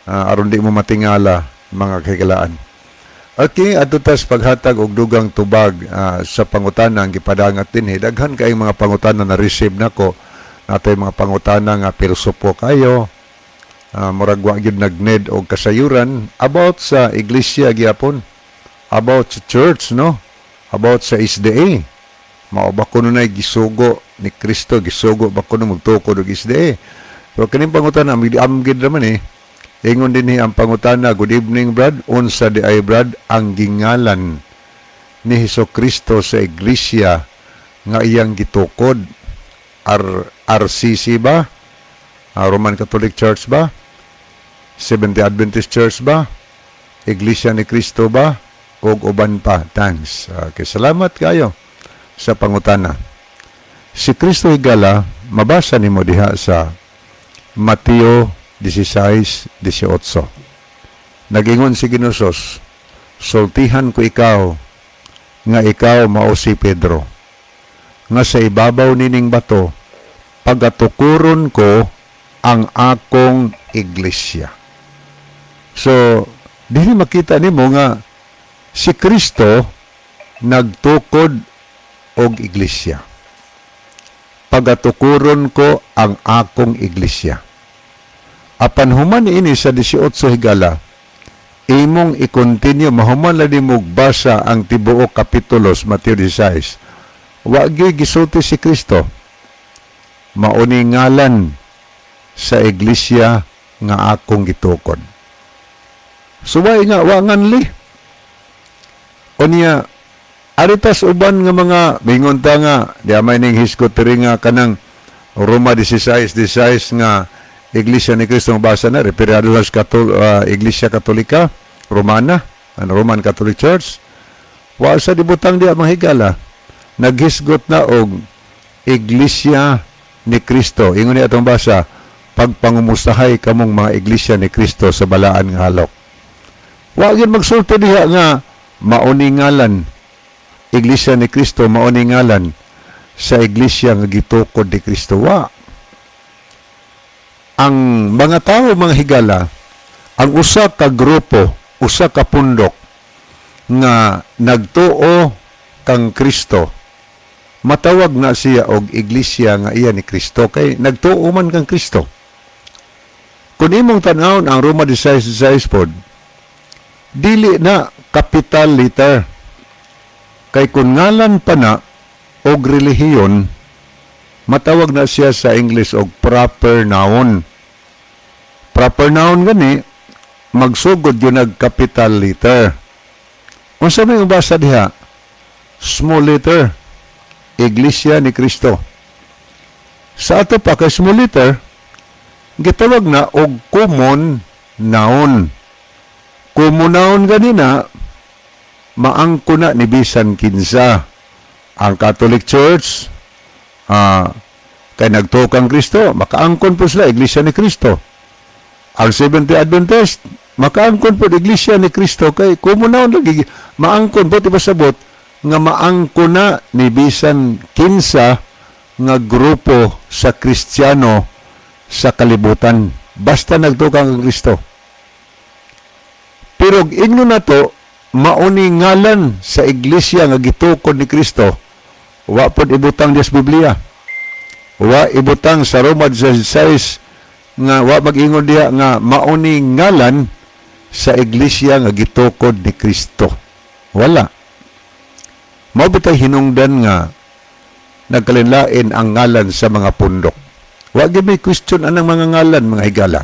aron di mo matingala, mga kahigalaan. Okay, adto ta sa paghatag og dugang tubag sa pangutana ang gipadangat dinhi. Daghan kayong mga pangutana na receive nako. Natay mga pangutana nga pilosopo kayo. Murag wa gyud nag-need og kasayuran about sa iglesia gyapon. About sa church, no? About sa SDA. Mao ba kuno na gisugo ni Kristo, gisugo ba kuno magtukod og SDA? Pero kining pangutana, amgid naman eh. Ingon dinhi ang pangutana, "Good evening, Brad. Unsa di ay, Brad, ang gingalan ni Hesus Kristo sa iglesia nga iyang gitukod? RCC ba? Roman Catholic Church ba? Seventh Adventist Church ba? Iglesia ni Cristo ba? Ug uban pa. Thanks." Okay, salamat kayo sa pangutana. Si Kristo, higala, mabasa nimo diha sa Mateo 16:18. Nagingon si Ginoo, "Sultihan ko ikaw nga ikaw mao si Pedro, nga sa ibabaw nining bato pagatukuron ko ang akong iglesia." So, dinhi makita nimo nga si Kristo nagtukod og iglesia. "Pagatukuron ko ang akong iglesia." Apan human ini sa 18, higala, imong i-continue, mahuman lang nimo basa ang tibuok kapitulos Mateo 16. Wa gyud gisulti si Kristo, "Mauni ngalan sa iglesia nga akong gitukod." Suway nga wa nganli. Unya aritas uban nga mga mingon ta nga di amay ning hisgot diri nga kanang Roma 16:16 nga Iglesia ni Cristo, basa na referado sa Iglesia Katolika Romana, ang Roman Catholic Church. Wa sa dibutang diha, mga higala. Naghisgot na og Iglesia ni Cristo. Ingon niya atong basa, "Pagpangumustahay kamong mga Iglesia ni Cristo sa balaan nga halok." Wa gyud magsulti diha nga mauni ngalan Iglesia ni Cristo, mauni ngalan sa iglesia nga gitukod ni Kristo. Wa. Ang mga tao, mga higala, ang usa ka grupo, usa ka pundok nga nagtuo kang Kristo, matawag na siya og iglesia nga iya ni Kristo kay nagtuo man kang Kristo. Kung imong tan-awon ang Roma 16:16 pod, dili na capital letter. Kay kung ngalan pa na og relihiyon, matawag na siya sa English og proper noun. Proper noun gani, magsugod yun nag capital letter. Unsa may basa diha? Small letter. Iglesia ni Cristo. Sa ato pa kay small letter, gitawag na og common noun. Common noun ganina, maangko na ni bisan kinsa. Ang Catholic Church, kay nagtuo kang Kristo, makaangkon po sila, Iglesia ni Cristo. Ang Seventh-day Adventist, makaangkon po Iglesia ni Cristo kay common noun lagi, maangkon po, di ba sabot, nga maangkon na ni bisan kinsa nga grupo sa Kristiyano sa kalibutan. Basta nagtuo kang Kristo. Pero ingno na to, mauni ngalan sa iglesia nga gitukod ni Kristo, wa pod ibutang diya sa Biblia. Wa ibutang sa Roma 16 nga wa mag-ingon diha nga mauni ngalan sa iglesia nga gitukod ni Kristo. Wala. Mao bitay hinungdan nga nagkalinlain ang ngalan sa mga pundok. Wa gyud may question anang mga ngalan, mga higala.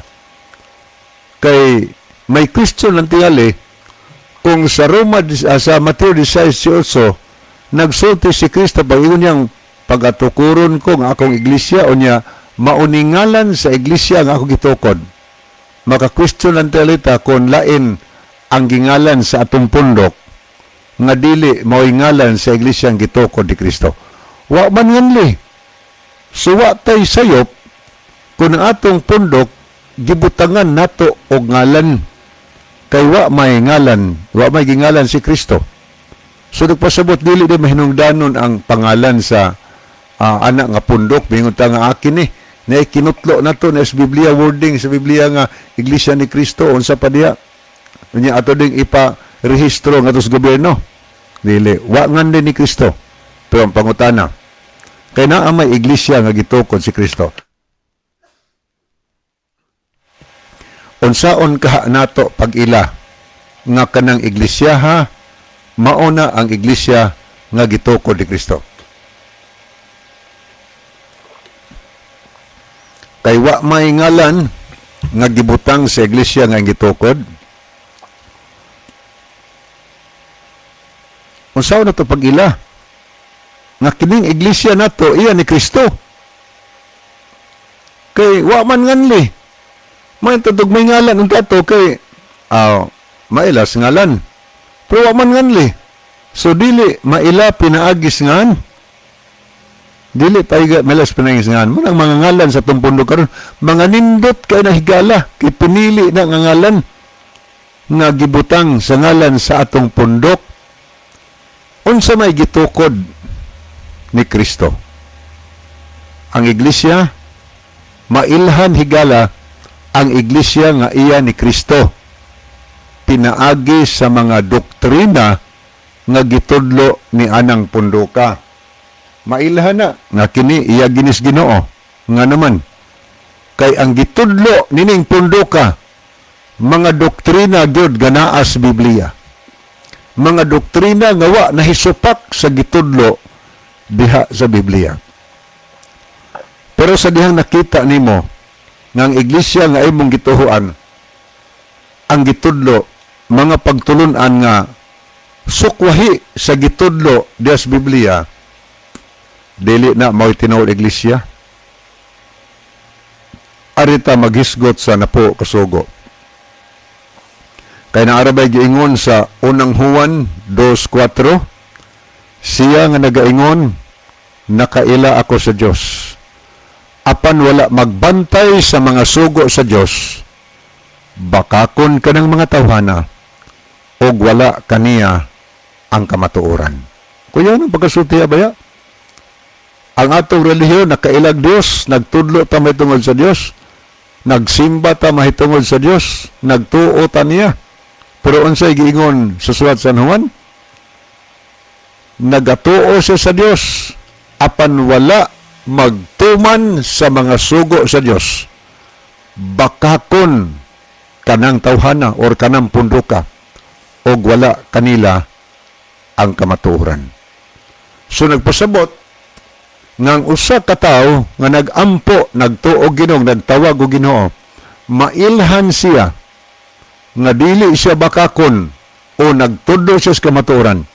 Kay may question lang tingali kung sa Roma sa Mateo 16:18 nagsulti si Kristo pag ingon niyang "Pagatukuron ko ang akong iglesia," o niya "Mauningalan sa iglesia nga ako gitukod." Maka-question lang talita kung lain ang gingalan sa atong pundok nga dili mao'y ngalan sa iglesia ang gitukod ni Kristo. Wa man nganli. So wa tay sayop kung ang atong pundok gibutangan nato og ngalan, kay wa may ngalan, wa may gingalan si Kristo. So nagpasabot dili di mahinungdanon ang pangalan sa anak nga pundok, bingon ta nga akin ni na kinutlo na to na sa Biblia, wording sa Biblia nga Iglesia ni Cristo, unsa pa diha unya ato ding ipa-rehistro ngadto sa gobyerno. Dili, wa ngan din ni Kristo. Pero ang pangutana, kay naa may iglesia nga gitukod si Kristo, unsaon kaha nato pag-ila nga kanang iglesia ha mao na ang iglesia nga gitukod ni Kristo? Kay wa may ngalan nga gibutang sa iglesia nga gitukod. Unsaon nato pag-ila nga kining iglesia nato iya ni Kristo? Kay wa man nganli. May tutog may ngalan ang tato kay mailas ngalan. Pero wa man nganli. So dili maila pinaagis ngan. Dili paiga mailas pinaagis ngan. Munang mga ngalan sa atong pundok karon, mga nindot kay na higala kay pinili na nga ngalan nga gibutang sa ngalan sa atong pundok. Unsa may gitukod ni Kristo? Ang iglesia mailhan higala ang iglesia nga iya ni Kristo pinaagi sa mga doktrina nga gitudlo ni anang pundoka. Mailhan na nga kini iya ginis Ginoo, nga naman kay ang gitudlo nining pundoka mga doktrina gyud ganaa sa Biblia, mga doktrina nga wa nahisupak sa gitudlo diha sa Biblia. Pero sa dihang nakita nimo nga ang iglesia nga imong gituhuan ang gitudlo mga pagtulun-an nga sukwahi sa gitudlo diha sa Biblia, dili na mao'y tinuod iglesia. Arita maghisgot sa napo kasugo. Kay naarabay giingon sa unang Juan 2:4, siya nga nagaingon, "Nakaila ako sa Dios," apan wala magbantay sa mga sugo sa Dios, bakakon kanang mga tawhana og wala kaniya ang kamatuoran. Kuya, anong pagkasulti baya? Ang atong relihiyon, nakailag Dios, nagtudlo ta mahitungod sa Dios, nagsimba ta mahitungod sa Dios, nagtuo ta niya. Pero unsay giingon sa suwat San Juan? Nagatuo siya sa Dios, apan wala magtuman sa mga sugo sa Dios. Bakakon kanang tawhana or kanang punduka og wala kanila ang kamatuoran. So nagpasabot nga ang usa ka tawo nga nag-ampo, nagtuo Ginoo, nagtawag og Ginoo, mailhan siya nga dili siya bakakon o nagtudlo siya sa kamatuoran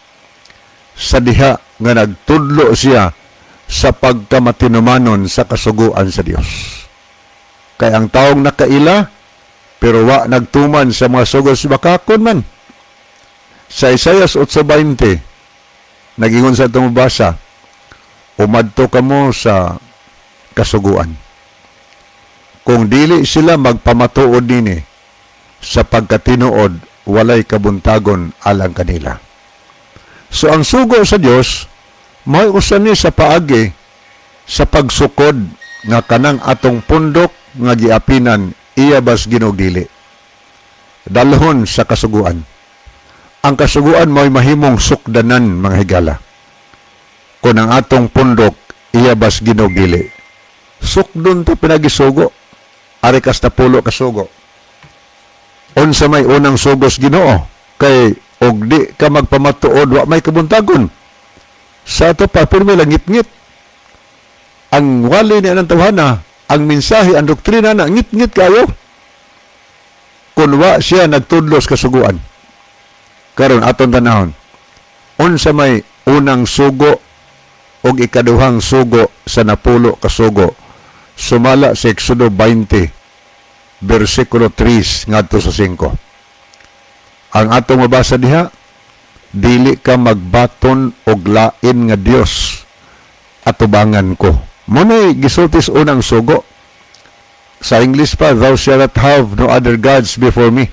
sa diha nga nagtudlo siya sa pagkamatinumanon sa kasuguan sa Dios. Kay ang taong nakaila pero wa nagtuman sa mga sugo sa bakakon man. Sa Isaias 8:20, nagingon sa itong mabasa, "Umadto kamo sa kasuguan. Kung dili sila magpamatuod nini, sa pagkatinuod walay kabuntagon alang kanila." So ang sugo sa Dios may usa ni sa paagi sa pagsukod nga kanang atong pundok nga giapinan iya bas Ginoo dili. Dalhon sa kasuguan. Ang kasuguan mo'y mahimong sukdanan, mga higala. Kung ang atong pundok iya bas Ginoo dili, sukdon to pinagisugo. Ari kas napulo kasugo. Unsa may unang sugos Ginoo? Kay og di ka magpamatuod, wa may kabuntagon. Sa ato pa pirmi lang ngit-ngit. Ang wali ni anang tawhana, ang mensahe, ang doktrina na ngit-ngit kayo. Kung wa siya nagtudlos kasuguan. Karon aton tanahon. Unsa may unang sugo og ikaduhang sugo sa napulo kasugo sumala sa Exodo 20 bersikulo 3 ngadto sa 5? Ang atong mabasa diha, "Dili ka magbaton og lain nga Dios atubangan ko." Muna'y gisulti sa unang sugo. Sa English pa, "Thou shalt not have no other gods before me."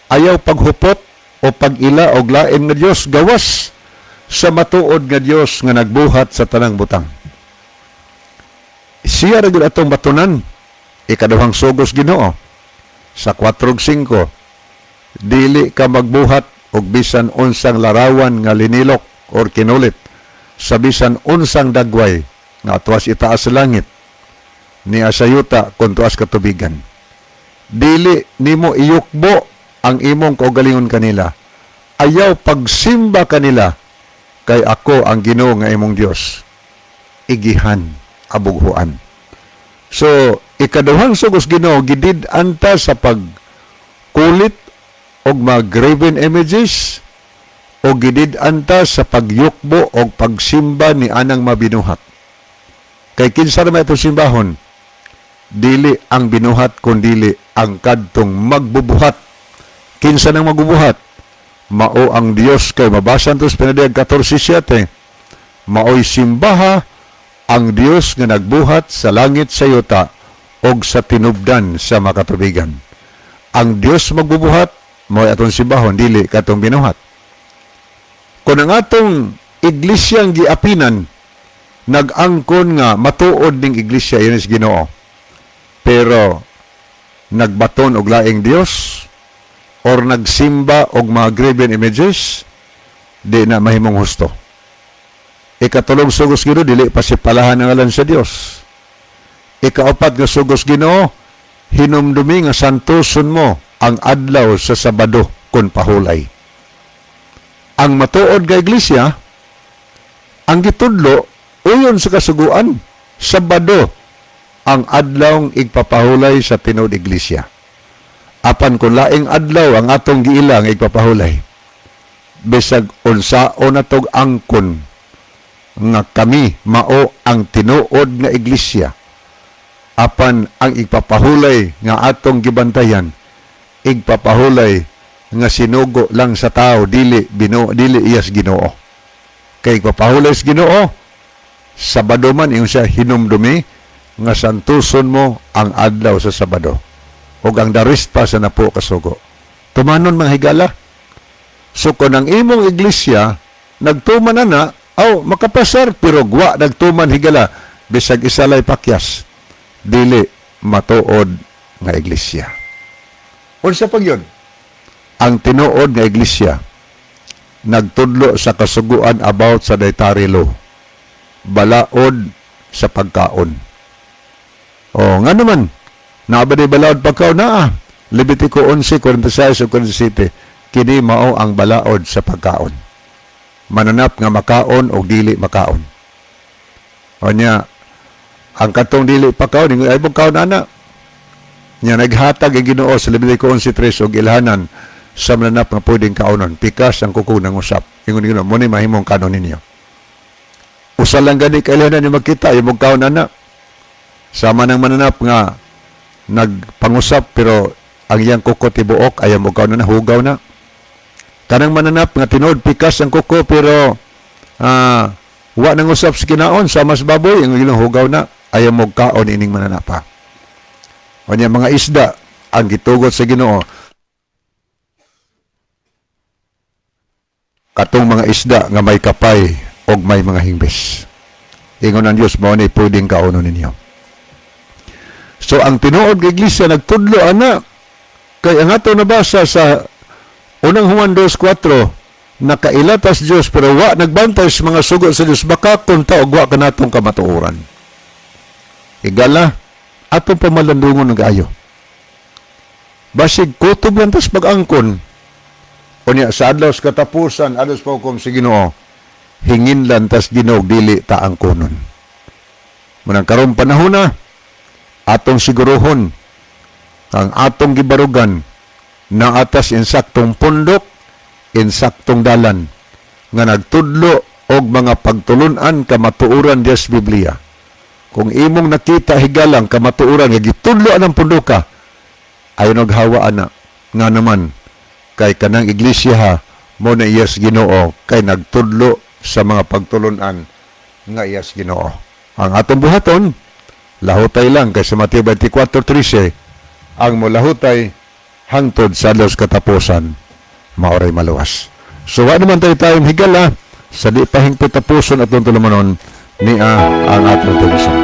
Ayaw paghupot o pag-ila og lain nga Dios gawas sa matuod nga Dios nga nagbuhat sa tanang butang. Siya ra gyud atong batunan. Ikaduhang sugos Ginoo sa 4:5, dili ka magbuhat og bisan unsang larawan nga linilok or kinulit sa bisan unsang dagway nga tuas itaas sa langit, niya sa yuta, kon tuas katubigan. Dili nimo iyukbo ang imong kaugalingon kanila. Ayaw pagsimba kanila, kay ako ang Ginoo nga imong Dios. Igihan abughuan. So, ikaduhang sugos Ginoo, gidid-an ta sa pagkulit og mga graven images o gidid-an ta sa pagyukbo og pagsimba ni anang mabinuhat. Kay kinsa ra may itong simbahon? Dili ang binuhat kundili ang kadtong magbubuhat. Kinsa nang magbubuhat? Mao ang Dios, kay mabasa to sa Pinadayag 14:7. Maoy simbaha ang Dios nga nagbuhat sa langit, sa yuta og sa tinubdan sa makatubigan. Ang Dios magbubuhat, mao atong simbahon, dili katong binuhat. Kung ang atong iglesyang giapinan nag-angkon nga matuod ning iglesia inis Ginoo, pero nagbaton og laing Dios or nagsimba og mga graven images, di na mahimong husto. Ikatulong sugos Ginoo, dili pasipalahan ang ngalan sa Dios. Ikaapat nga sugos Ginoo, hinumdumi nga santuson mo ang adlaw sa Sabado kun pahulay. Ang matuod nga iglesia, ang gitudlo uyon sa kasuguan, Sabado ang adlaw igpapahulay sa tinuod iglesia. Apan kung laing adlaw ang atong giila nga igpapahulay, bisag unsaon natog angkon nga kami mao ang tinuod nga iglesia, apan ang igpapahulay nga atong gibantayan, igpapahulay nga sinugo lang sa tao, dili bino, dili iyas Ginoo. Kay igpapahulay sa Ginoo, Sabado man, ingon siya, hinumdumi nga santuson mo ang adlaw sa Sabado. Ug ang the rest pa sa napo kasugo. Tumanon, mga higala. So kung ang imong iglesia nagtuman na na, aw makapasar, pero gwa nagtuman, higala, bisag isa lay pakyas, dili matuod nga iglesia. Unsa pag yun? Ang tinuod nga iglesia nagtudlo sa kasuguan about sa dietary law. Balaod sa pagkaon. O, nga naman, naa ba di balaod pagkaon na? Levitico 11:46 o 47, kini mao ang balaod sa pagkaon. Mananap nga makaon o dili makaon. O niya, ang katong dili pagkaon, ingon, ay kaon ana. Nya naghatag ang Ginoo sa Levitico 11:3 og ilhanan sa mananap nga pwedeng kaonon. Pikas ang kuko ng usap. Ingon Ginoo, mo ni mahimong kanon ninyo. Usa lang gani kailhanan ni magkita, imong kaon ana. Sama ng mananap nga nagpangusap pero ang iyang kuko tibuok, ayaw mo kaon na, hugaw na. Kanang mananap nga tinuod pikas ang kuko pero wa nang usap sa kinaon sa mas baboy, ang Ginoo, hugaw na, ayaw mo kaon ining mananapa. O niya, mga isda ang gitugot sa Ginoo, katong mga isda nga may kapay og may mga hingbes. Ingon ang Dios, mao ni pwedeng kaonon ninyo. So ang tinuod nga iglesia nagtudlo ana, kay ang ato nabasa sa Unang Juan 2:4, nakaila tas Dios pero wa nagbantay sa mga sugo sa Dios, baka kunta og wa kanatong kamatuoran. Igala, atong pamalandungon ng ayo. Basig kutob lang tas pag-angkon. Unya sa adlaw sa katapusan, adlaw sa pahukom sa Ginoo, hingin lang tas Ginoo dili ta angkonon. Munang karong panahon na, atong siguruhon ang atong gibarugan na atas insaktong pundok, insaktong dalan nga nagtudlo og mga pagtulunan kamatuoran diya sa Biblia. Kung imong nakita, higalang, kamatuoran nga gitudlo ang pundoka, ayon og hawa ana, nga naman kay kanang iglesia ha mo na iyas Ginoo, kay nagtudlo sa mga pagtulunan nga iyas Ginoo. Ang atong buhaton, lahutay lang kay sa Mateo 24:13, ang molahutay hangtod sa adlaw sa katapusan, maoray maluwas. So wa naman tayo tayong higala sa di pa hingpit tapuson atong tulumanon niya ang atong theme song.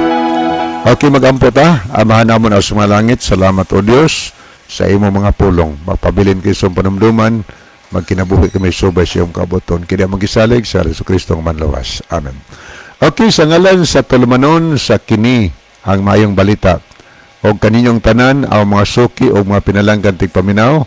Okay, magampo ta. Amahan namon sa mga langit, salamat, O Dios, sa imong mga pulong. Magpabilin kay sa panumduman, magkinabuhi kami subay sa iyong kabubut-on. Kini magisalig sa Hesus Kristo ang manluwas. Amen. Okay, sa ngalan sa tulumanon sa kini ang maayong balita, o kaninyong tanan ang mga suki o mga pinalanggan tigpaminaw.